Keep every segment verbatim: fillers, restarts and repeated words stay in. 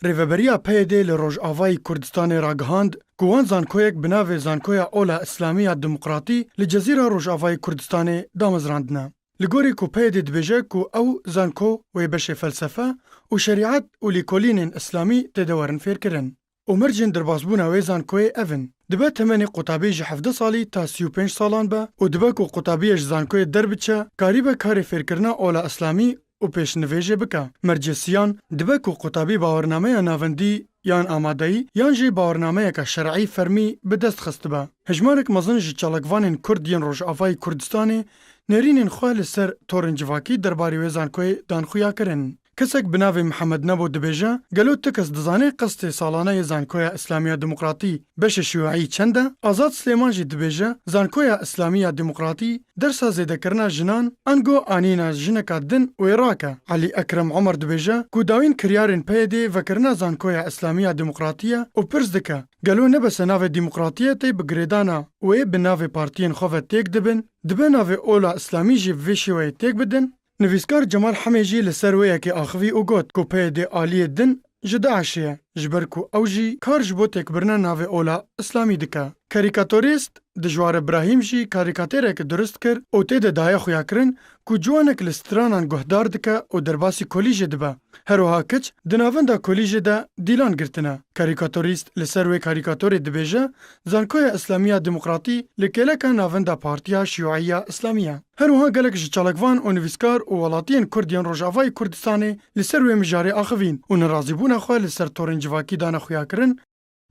Rêveberiya P Y D li Rojavayî Kurdistanê ragihand ku wan zankoyek bi navê Zankoya Ola Îslamî ya Demokratî li Cezîra Rojavayî Kurdistanê damezrandine. Li gorî ku P Y D dibêje ku ew zanko wê beşê felsefe û şerîet û lêkolînên îslamî tê de werin fêrkirin. Û mercên derbasbûna wê zankoyê ev in: dibe temenê qutabî ji hevdeh salî ta sî û pênc salan be û dibe ku qutabiyê ji zankoyê derbiçe, karîbe karê fêrkirina ola îslamî û pêşnivêjê bike. Mercê siyan, dibe ku qutabî bawernameya navendî yan amadeyî yan jî bawarnameyeke şer'î fermî bi dest xistibe. Hejmarek mezin ji çalakvanên Kurd yên Rojavayî Kurdistanê nêrînên xwe li ser torên civakî derbarê wê zankoyê dan xuyakirin. Kesek bi navê Mihemed Nebo dibêje, gelo tu kes dizane qestê salane yê Zankoya Îslamiya Demokratî beşê şiyuî çend e? Azad Silêman jî dibêje, Zankoya Îslamiya Demokratî dersa zêdekirina jinan ango anîna jineka din wê rake. Elî Ekrem Omer dibêje ku dawîn kiryarên P Y D'ê vekirina Zankoya Îslamiya Demokratî ye û pirs dike, gelo ne bes e navê demokratiyê tê bi girêdana wê bi navê partiyên xwe ve têk dibin, dibe navê ola îslamî jî bi vê şêweyê têk bidin? Nivîskar Cemal Hemê jî li ser wê yekê axivî û got ku P Y D aliyê din ji DAIŞê ye, ji ber ku ew jî kar ji bo têkbirina navê ola îslamî dike. Karîkatorîst Dijwar Îbrahîm jî karîkatereke durist kir û tê de daye xuyakirin ku ciwanek li stranan guhdar dike û derbasî kolîjê dibe. Her wiha kiç di navenda kolîjê de dîlan girtine. Karîkatorîst li ser wê karîkatorê dibêje, Zankoya Îslamiya Demokratî li kêleka navenda Partiya Şiyuî ya Îslamî ye. Her wiha gelek ji çalakvan û nivîskar û welatiyên Kurd yên Rojavayê Kurdistanê li ser wê mijarê axivîn û nerazîbûna xwe li ser torên civakî dane xuyakirin,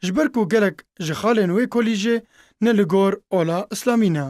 ji ber ku gelek ji xalên wê kolîjê ne li gor ola îslamî ne.